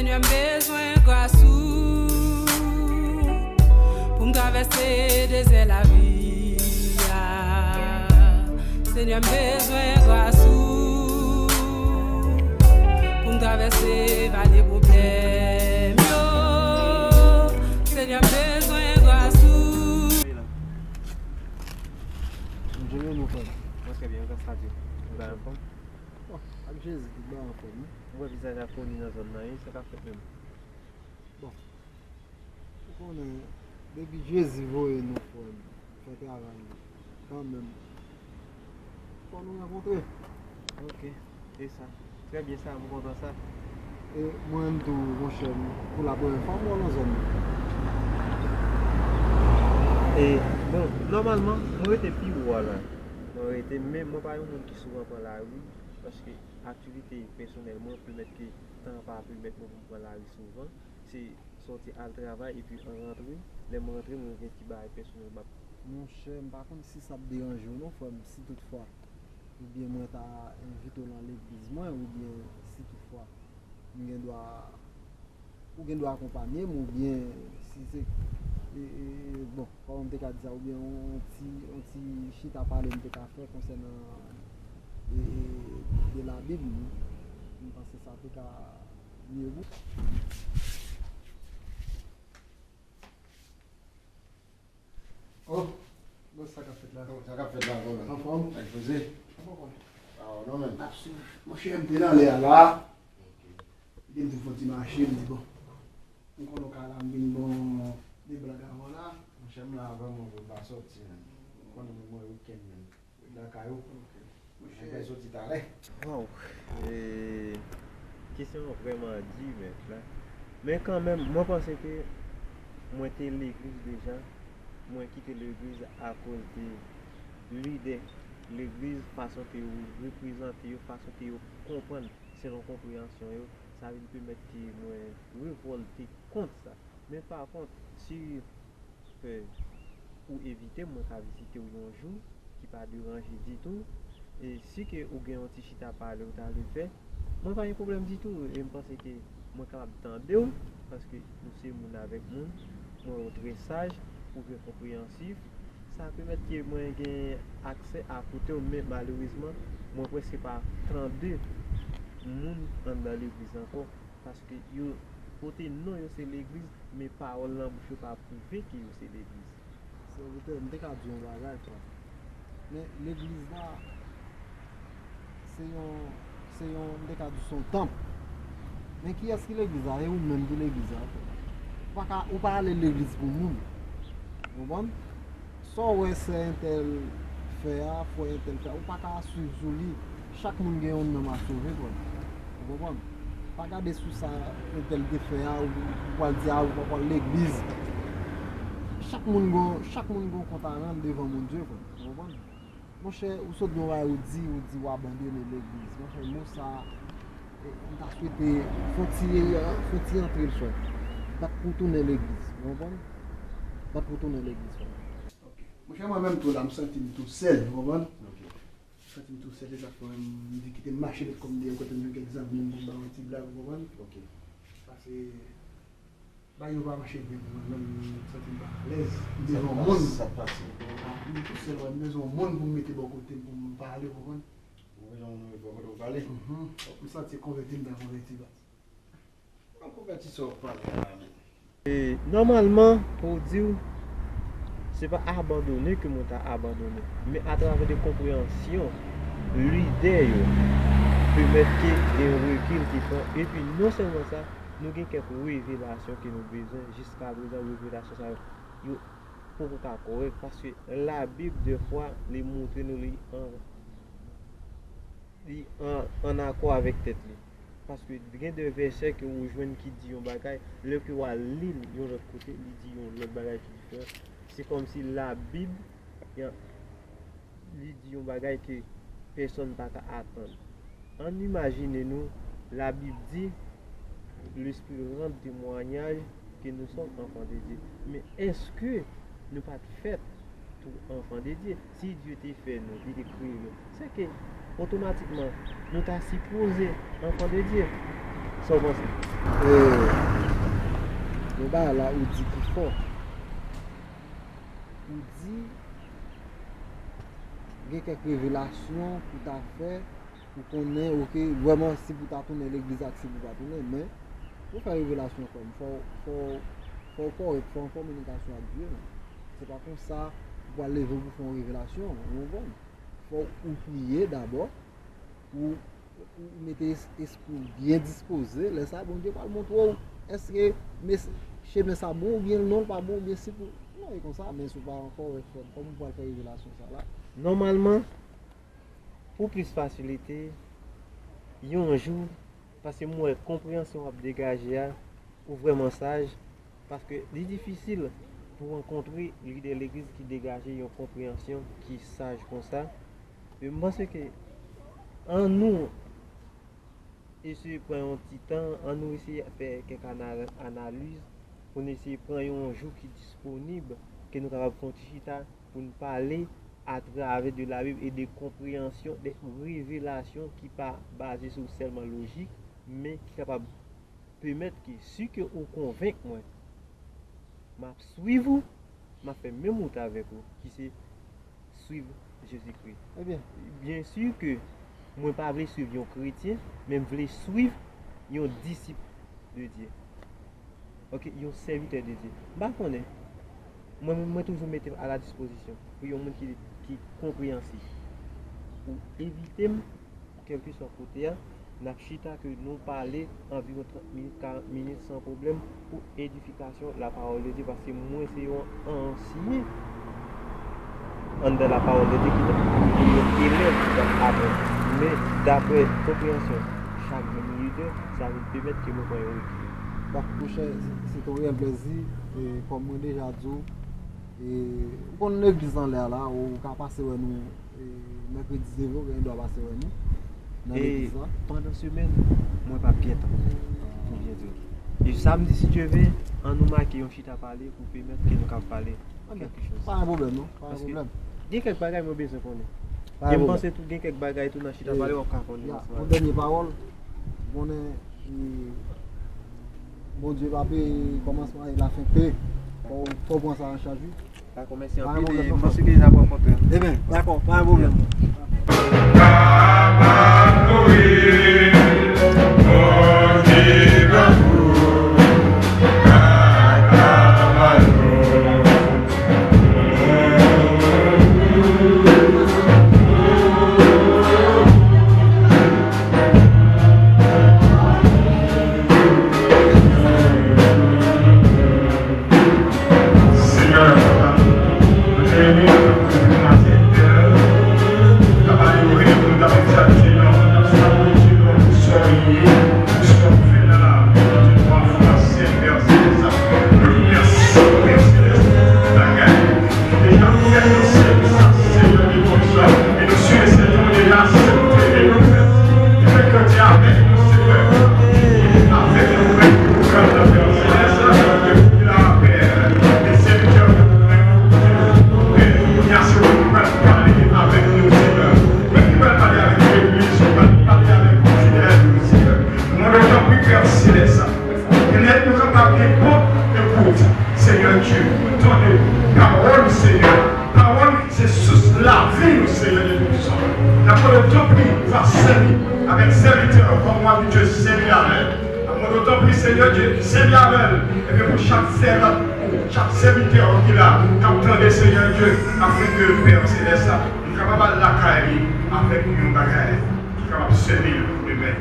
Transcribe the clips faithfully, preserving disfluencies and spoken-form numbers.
Senyè, m bezwen gras ou pou m travèse dezè lavi a. Senyè, m bezwen gras ou pou m travèse vale pwoblèm yo. Senyè, m bezwen gras ou. Mwen trè byen, gras a Dye. Ou la anfòm? Bon, ak Jezi, tout bagay anfòm, wi. Mwen wè vizaj la koni nan zòn nan, wi, sa k ap fèt menm? Bon, ou konnen, depi Jezi voye nou, frè m, fè travay li kanmenm, fò nou rankontre. Ok, e sa. Trè byen sa, m kontan sa. E mwen menm tou, monchè m, pou la premyè fwa m wè w nan zòn nan. E, bon, nòmalman, mwen rete pi wo a la. Mwen rete, men mwen pa yon moun ki souvan pran lari, paske aktivite pèsonèl mwen pèmèt ke tan pa pèmèt mwen pou m pran lari souvan. Se sòti al travay epi an rantre, lè m rantre, mwen gen ti bagay pèsonèl m ap. Monchè, m pa konn si sa ap deranje w non, frè m, si toutfwa oubyen mwen ta envite w nan legliz mwen, oubyen si toutfwa m gen dwa, ou gen dwa akonpanye m, oubyen si se, e, e, e, bon, kòman m te ka di sa, oubyen yon, yon ti, yon ti chita pale m te ka fè konsènan, e, e, de Labib, m panse sa te ka mye wi. Oh, bon, sa k ap fèt la? Oh, sa k ap fèt la, bon, men. Anfòm? Ak poze? Anfòm, wi. Ah, non, men. N ap swiv. Monchè, m te nan lè a la. Ok. Epi m te fè yon ti mache, m di, bon, m konnen w ka la, m vin bon de blag avè w la. Monchè, m la avè w, mwen, m pa sòti, men. M konnen mwen, mwen, weekend, men. Lakay ou. Ok. Monchè. Mwen soti talè. Waw. E, kesyon an vrèman di, mèt la. Men kanmenm, mwen panse ke mwen te legliz deja. Mwen kite legliz akoz de lidè legliz, fason ke yo reprezante yo, fason ke yo konprann selon konpreyansyon yo. Sa vin pèmèt ke mwen revòlte kont sa. Men pa kont, si fè ou envite m, mwen ka vizite w yon jou, ki pa deranje ditou. E si ke ou gen yon ti chita pale ou ta vle fè, mwen pa gen pwoblèm ditou. E m panse ke mwen kapab tande w, paske nou se moun avèk moun. Mwen wè w trè saj, ou trè konpreyansif. Sa pèmèt ke mwen gen aksè a koute w, men malerezman, mwen prèske pa tande moun anndan legliz ankò. Paske yo pote non yo se legliz, men pawòl nan bouch yo pa pwouve ke yo se legliz. Sèvitè, m te ka di yon bagay, frè. Men legliz la, se yon, se yon, m te ka di se yon tanp. Men kiyès ki legliz la? E ou menm ki legliz la, frè. Ou pa ka, ou pa ale legliz pou moun. Ou konprann? Sa w wè sè entèl fè a, frè entèl fè a, ou pa ka swiv sou li. Chak moun gen yon nanm a sove, frè m. Ou konprann? Pa gade sou sa entèl te fè a, ou, ou pral di a, ou pa pral legliz. Chak moun gon, chak moun gon kont a rann devan Bondye, frè m. Ou konprann? Monchè, ou sot gen yon bagay ou di, ou di w abandone legliz. Monchè, mo sa a, e, m ta swete fon ti, fon ti antre l, frè m. Bat pou w tounen legliz. Ou konprann? Bat pou w tounen legliz, frè m. Ok. Monchè, mwen menm tou la, m santi m tou sèl, ou konprann? Ok. M santi m tou sèl, se sa k fè m di kite m mache met kò m deyò kote m jwenn kèk zanmi m pou m ba yo yon ti blag, ou konprann? Ok. Pase, bagay yo pa mache byen pou mwen menm, m santi m pa alèz. M bezwen yon moun. Sa k pase? Ah, m tou sèl, m bezwen yon moun pou m mete bò kote m, pou m pale, ou konprann? Ou bezwen yon moun pou mete bò kote w pale? Mhm. M santi konvèti, m ta konvèti, baz. Yon konvèti sa w ap pale a la menm. E, nòmalman, pou w di w, se pa abandone ke mwen ta abandone, men atravè de konpreyansyon lidè yo, pèmèt ke gen yon rekil ki pran. Epi, non sèlman sa, nou gen kèk revelasyon ke nou bezwen. Jiskaprezan, revelasyon sa yo, yo poko ka kòrèk, paske Labib, dèfwa, li montre nou li an li an, an akò avèk tèt li. Paske gen de vèsè ke ou jwenn ki di yon bagay, lè ke w al li l yon lòt kote, li di yon lòt bagay ki diferan. Se kòmsi Labib, li di yon bagay ke pèsonn pa ka atann. Ann imajine nou, Labib di, Lespri rann temwayaj ke nou sòm anfan de Dye. Men èske nou pa t fèt tou anfan de Dye? Si Dye te fè nou, li te kreye nou, se ke otomatikman nou ta sipoze anfan de Dye. Sa w panse? E, Bagay la ou di ki fò. Ou di gen kèk revelasyon pou ta fè, ou konnen, oke, vrèman si pou ta tounen legliz ak si pou pa tounen, men pou fè revelasyon frè m, fò, fò, fò w kòrèk, fò w an kominikasyon ak Dye, men se pa konsa ou pral leve pou fè yon revelasyon, ou konprann? Fò ou priye dabò, ou, ou mete es- espri w byen dispoze, lè sa a Bondye pral montre w èske mes- chemen sa bon oubyen non l pa bon oubyen si pou non e konsa, men si w pa ankò wè frè m, kòman w pral fè revelasyon sa la? Nòmalman, pou plis fasilite, yon jou, paske m wè konpreyansyon w ap degaje a, ou vrèman saj, paske li difisil pou w rankontre lidè legliz ki degaje yon konpreyansyon ki saj konsa. Men m panse ke annou eseye pran yon ti tan, annou eseye fè kèk ana- analiz pou n eseye pran yon jou ki disponib, ke nou kapab fè yon ti chita pou n pale atravè de la Bib e de konpreyansyon, de revelasyon ki pa baze sou sèlman lojik, men ki kapab pèmèt ke si ke ou konvenk mwen, m ap swiv ou, m ap fè menm wout avèk ou, ki se swiv Jezikri. Ebyen, byen si ke mwen pa vle swiv yon kretyen, men m vle swiv yon disip de Dye. Oke, yon sèvitè de Dye. M pa konnen. Mwen, mwen toujou mete m a la dispozisyon pou yon moun ki, ki konpreyansif. Ou envite m, kèlkeswa kote a, n ap chita ke nou pale anviwon trant minit, karant minit san pwoblèm pou edifikasyon la parole de Dieu, paske mwen se yon ansyen anndan la parole de Dieu ki t ap, ki yon elèv ki t ap aprann. Men, daprè konpreyansyon chak jèn lidè, sa vin pèmèt ke mwen pran yon rekil. Bon, monchè, se, se te yon reyèl plèzi. E, kòm mwen deja di w, e, ou konn legliz anlè a la, ou ka pase wè nou, e, mèkredi se vre, ou gen dwa pase wè nou nan legliz la. Pandan semèn, mwen p ap gen tan, pou byen di w. E samdi, si Dye ve, annou make yon chita pale pou pèmèt ke nou kab pale kèlke choz. Pa gen pwoblèm, non. Pa gen pwoblèm. Gen kèk bagay mwen bezwen konnen. E m panse tou gen kèk bagay tou nan chita pale w ap ka konnen. Ya, yon dènye pawòl. Konnen, e, Bondye pa peye kòmansman e lafen pe. Fò, fò w pran sa an chaj, wi. Dakò, mèsi anpil. E m panse ke sa pran kontan. Ebyen, dakò, pa gen pwoblèm. Mwen tanpri Pè Selès, kè nou kapab gen bon ekout, Senyè Dye, pou tande pawòl, Senyè. Pawòl se sous lavi nou, Senyè Dye Toupisan. N ap mande w tanpri, w va sèvi avèk sèvitè w kòm w abitye sèvi avè l. N ap mande w tanpri, Senyè Dye, sèvi avè l. Epi pou chak sèvant ou, chak sèvitè w ki la, k ap tande, Senyè Dye, afenke Pè Selès, li kapab al lakay li avèk yon bagay ki kapab sèvi l pou demen.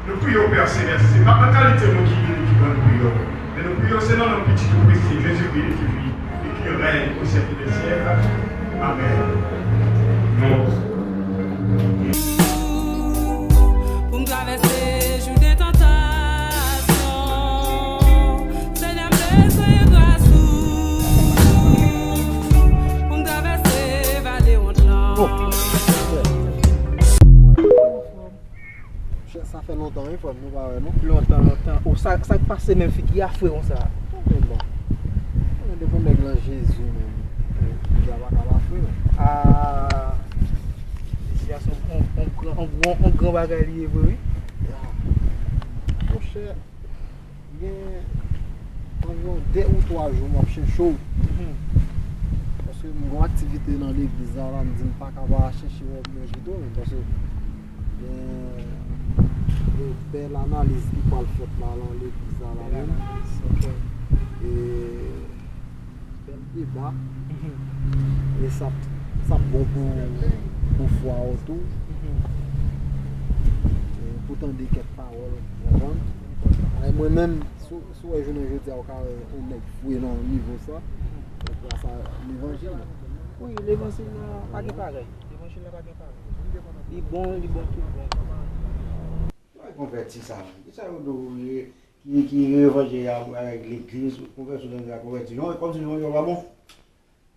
Nou priye w, Pè Selès, se pa an kalite moun ki vini ki ban nou priye w, men nou priye w se nan non pitit ou prese, Jezikri, ki viv e ki rèy o syèk dè syèk. Amèn. Pou m travèse jou de tantasyon, Senyè, m bezwen gras ou. Pou m travèse vale wont lan. Sa fè lontan, wi, frè m, nou pa wè, non? Lontan, lontan. O, sa, sa k pase menm figi a fre konsa? Men bon. Men depi yon nèg nan Jezi, menm, figi a pa ka pa fre, non. Ah, mesye a se yon, yon, yon gran, yon gran, yon gran bagay li ye vre, wi. Ya. Monchè, gen, an, Yon de ou twa jou m ap chèche w. Paske m gen aktivite nan legliz la, la, m di m pa ka pa chèche w ap manje tou, men paske gen, gen bèl analiz ki pral fèt la nan legliz la, la menm. E bèl deba. E sa, sa bon pou, pou fwa w tou. E pou tande kèk pawòl, w konprann? Ay, mwen menm, si, si w wè jounen jodi a, w ka wè yon nèg fre nan nivo sa, sa levanjil la. Wi, levanjil la pa gen parèy. Levanjil la pa gen parèy. Li bon, li bon tout bon. Konvèti sa menm. Ki sa yo do ki, ki revanjil avèk legliz, konvèti, konvèti. Yon, kòmsi yon, yon pa bon.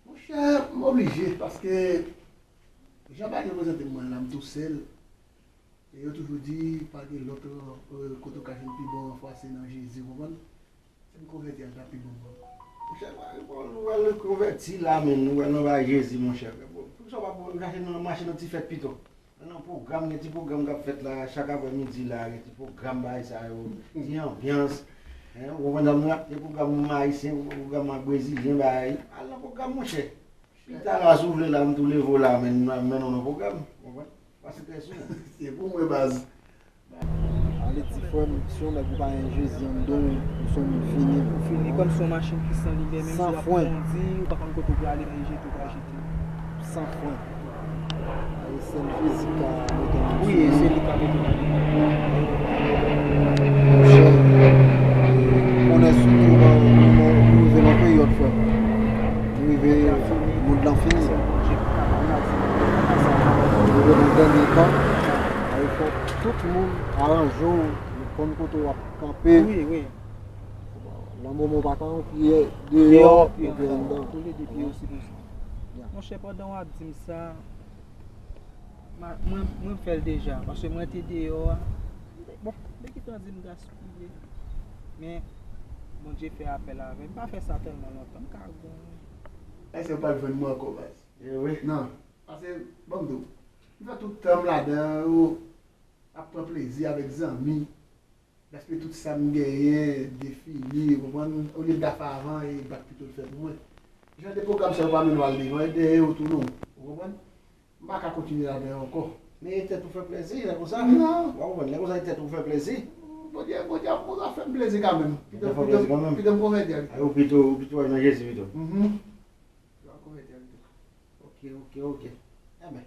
Monchè, m oblije, paske jan bagay yo prezante m la, m tou sèl. E yo toujou di, pa gen lòt, euh, kote w ka jwenn pi bon ranfwa, se nan Jezi, w konprann? Se m konvèti a, l t ap pi bon pou mwen. Monchè, nou wè l konvèti la, men nou wè l nan bagay Jezi, monchè. Poukisa w pa chache nan, mache nan ti fèt pito? Nan pwogram, gen ti pwogram k ap fèt la, chak aprèmidi la, gen ti pwogram bagay sa yo, ti anbyans. Hein, ou konprann sa m di w la? Gen pwogram ayisyen, pwogram brezilyen, bagay. Al nan pwogram, monchè. Pita la, si w vle la, m tou leve w la, men, men nou nan pwogram. Ou konprann? Pase tè sou. Se pou mwen, baz. Ale di frè m, si yon nèg ou pa gen Jezi anndan w, ou se yon moun fini. Ou fini kòm se yon machin ki san limyè, menm si w ap kondi, ou pa konn kote w prale, men jete w pral jete. San fren. E sèl Jezi k ka mete w nan chemen. Wi, se li k ka mete w nan chemen. Monchè, konnen sitou nan, nou, nou rive nan peryòd, frè m. Nou rive, mond lan fini. Nou rive nan dènye tan. Sa vle fò tout moun aranje w, nou konn kote w ap kanpe. Wi, wi. Nan moman w pa ka, yon pye deyò, yon pye anndan. Toulede pye yo sipoze. Monchè, pandan w ap di m sa, mwen, mwen fè l deja, paske mwen te deyò a. Bon, men ki tan di m gaspiye. Men, Bondye fè apèl avè m. M pa fè sa tèlman lontan, m ka gon. Èske w pral jwenn mwen ankò, baz? Eh wi. Non, paske, ban m di w, m fè tout tan m ladan yo, ap pran plezi avèk zanmi. Gaspiye tout sa m genyen, defini, ou konprann? Olye bat avan, e bat pito l fè pou mwen. Jan de pwogram sa yo pa mennen w al devan, e dèyè yo tounen w, ou konprann? M pa ka kontinye ladan yo ankò. Men e tèt ou fè plezi, lè konsa. Non. Ou konprann, lè konsa e tèt ou fè plezi. Bondye, Bondye ap, ap fè m plezi kanmenm. Pito, pito, pito m konvèti a pito. Ou pito, ou pito al nan Jezi pito. Mhm. Pito m konvèti a pito. Ok, ok, ok. Enben,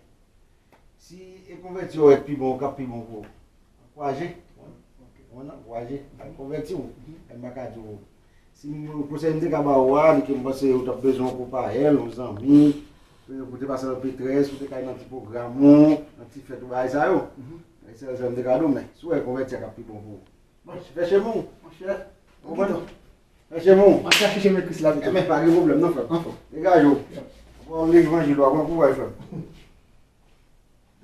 si e konvèti w ap pi bon, k ap pi bon pou ou, ankouraje. Ou konprann? Ankouraje. Al konvèti w. M pa ka di w. Si m, konsèy m te ka ba ou a, li ke m panse ou t ap bezwen yon konpayèl, yon zanmi, pou te pase nan P trèz, pou te ka nan ti pwogram ou, nan ti fèt ou, bagay sa yo. E sèl sa m te ka di w, men si w wè konvèti a k ap pi bon pou ou. Fè chemen w. Monchè, ou konprann? Fè chemen w. M ap chache chemen Kris la pito. Enben, pa gen pwoblèm non, frè m. Anfòm. Degaje w. Pran levanjil ou a, pran kouraj, frè m.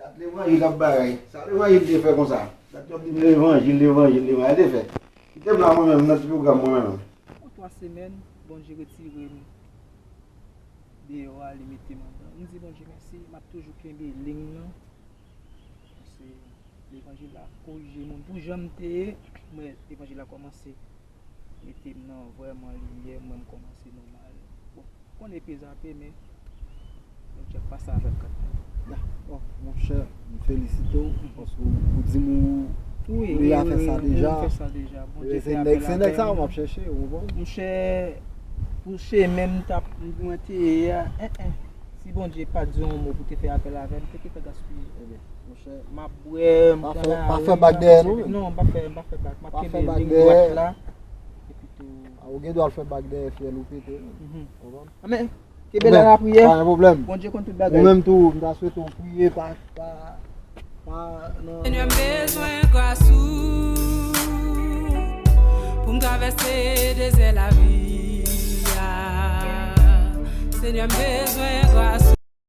Dat levanjil ap bagay. Sa levanjil te fè konsa? Dat yo ap di m levanjil, levanjil, levanjil. Te fè. Kite m la mwen menm, nan ti pwogram mwen menm. Yon twa semèn, Bondye retire m deyò a, li mete m anndan. M di Bondye mèsi, m ap toujou kenbe liy nan. Paske levanjil la korije moun. Pou jan m te ye, m wè levanjil la kòmanse mete m nan vrèman limyè, m wè m kòmanse nòmal. Bon, konnen pe zape, men Bondye ap pase avèk kat mwen. Ya, bon, monchè, m felisite w, paske w, ou di m ou, ou deja fè sa deja. Wi, wi, wi, m fè sa deja. Bondye fè apèl avè m. Se nèg sa w ap chèche, ou konprann? Monchè, pou chemen m t ap, mwen te ye a, en, en. Si Bondye pa t di yon mo pou te fè apèl avè m, te gentan gaspiye. Ebyen, monchè, m ap bwè, m pran lari, m ap fè. Pa fè bak dèyè nou menm. Non, m pa fè, m pa fè bak. M ap kenbe liy dwat la. Epi tou. A, ou gen dwa al fè bak dèyè fyèl ou pete. Mhm. Konprann? Amèn. Kenbe la, lapriyè. Pa gen pwoblèm. Bondye konn tout bagay. Ou menm tou, m ta swete w priye pa, pa, pa, nan. Senyè, m bezwen gras ou pou m travèse dezè lavi a. Senyè, m bezwen gras